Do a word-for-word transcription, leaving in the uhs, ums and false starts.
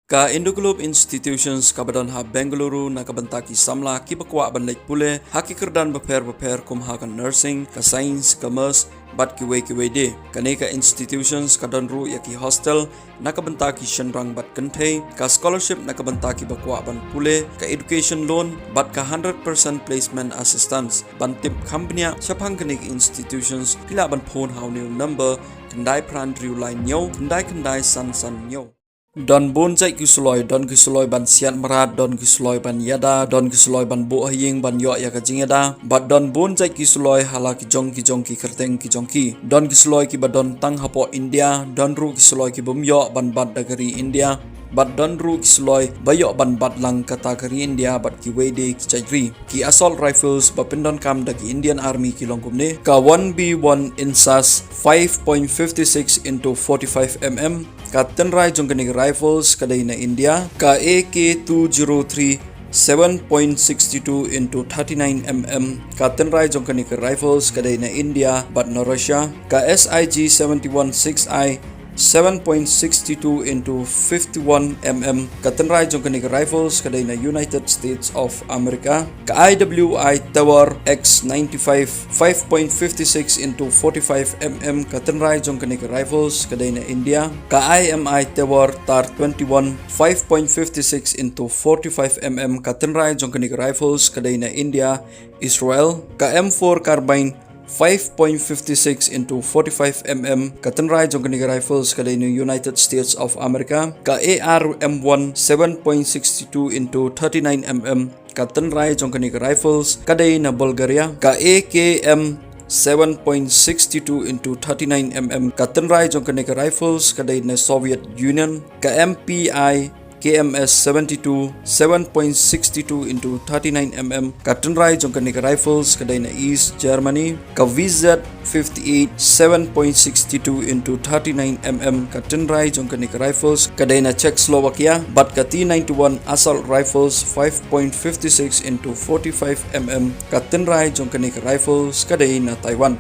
Ka Indo Globe Institutions kaba don ha Bengaluru na ka bynta ki samla kiba kwah ban leit pule ha ki kyrdan bapher bapher kum ha ka nursing, ka science, commerce bad kiwei kiwei de. Kane ka institutions ka don ruh ïa ki hostel na ka bynta ki shynrang bad kynthei, ka scholarship na ka bynta kiba kwah ban pule, ka education loan bad ka hundred percent placement assistance. Ban tip kham bniah shaphang kane ka institutions, phi lah ban phone ha une u number: khyndai phra hynriew lai hynñiew khyndai khyndai san san hynñiew. Don bun jait ki suloi, don ki suloi ban siat mrad, don ki suloi ban ïada, don ki suloi ban buh ha ïing ban ïoh ïa ka jingïada, bad don bun jait ki suloi ha la ki jong ki jong ki kyrteng ki jong ki. Don ki suloi kiba don tang hapoh India, don ruh ki suloi ki bym ïoh ban bat da ka ri India, bad don ruh ki suloi ba ïoh ban bat lang kata ka ri India bad kiwei de ki jait ri. Ki assault rifles ba pyndonkam da ki Indian Army ki long kumne: ka one B one INSAS five point fifty six into forty-five mm, ka tynrai jong kane ka rifles ka dei na India; ka A K two zero three seven point six two into thirty-nine mm, ka tynrai jong kane ka rifles ka dei na India bad na Russia; ka S I G seven one six I seven point six two into fifty-one mm, ka tynrai jong kane ka rifles ka dei na United States of America; ka I W I Tower X ninety-five five point fifty six into forty-five mm, ka tynrai jong kane ka rifles ka dei na India; ka I M I Tower TAR twenty-one five point fifty six into forty-five mm, ka tynrai jong kane ka rifles ka dei na India, Israel; ka M four carbine five point fifty six into forty-five mm, ka tynrai jong kane ka rifles ka dei na United States of America; ka A R M one seven point six two into thirty-nine mm, ka tynrai jong kane ka rifles ka dei na Bulgaria; ka A K M seven point six two into thirty-nine mm, ka tynrai jong kane ka rifles ka dei na Soviet Union; ka M P I K M S seventy-two seven point six two into thirty-nine mm, ka tynrai jong kane ka rifles ka dei na East Germany; ka V Z fifty-eight seven point six two into thirty-nine mm, ka tynrai jong kane ka rifles ka dei na Czechoslovakia; bad ka T ninety-one assault rifles five point fifty-six into forty-five mm, ka tynrai jong kane ka rifles ka dei na Taiwan.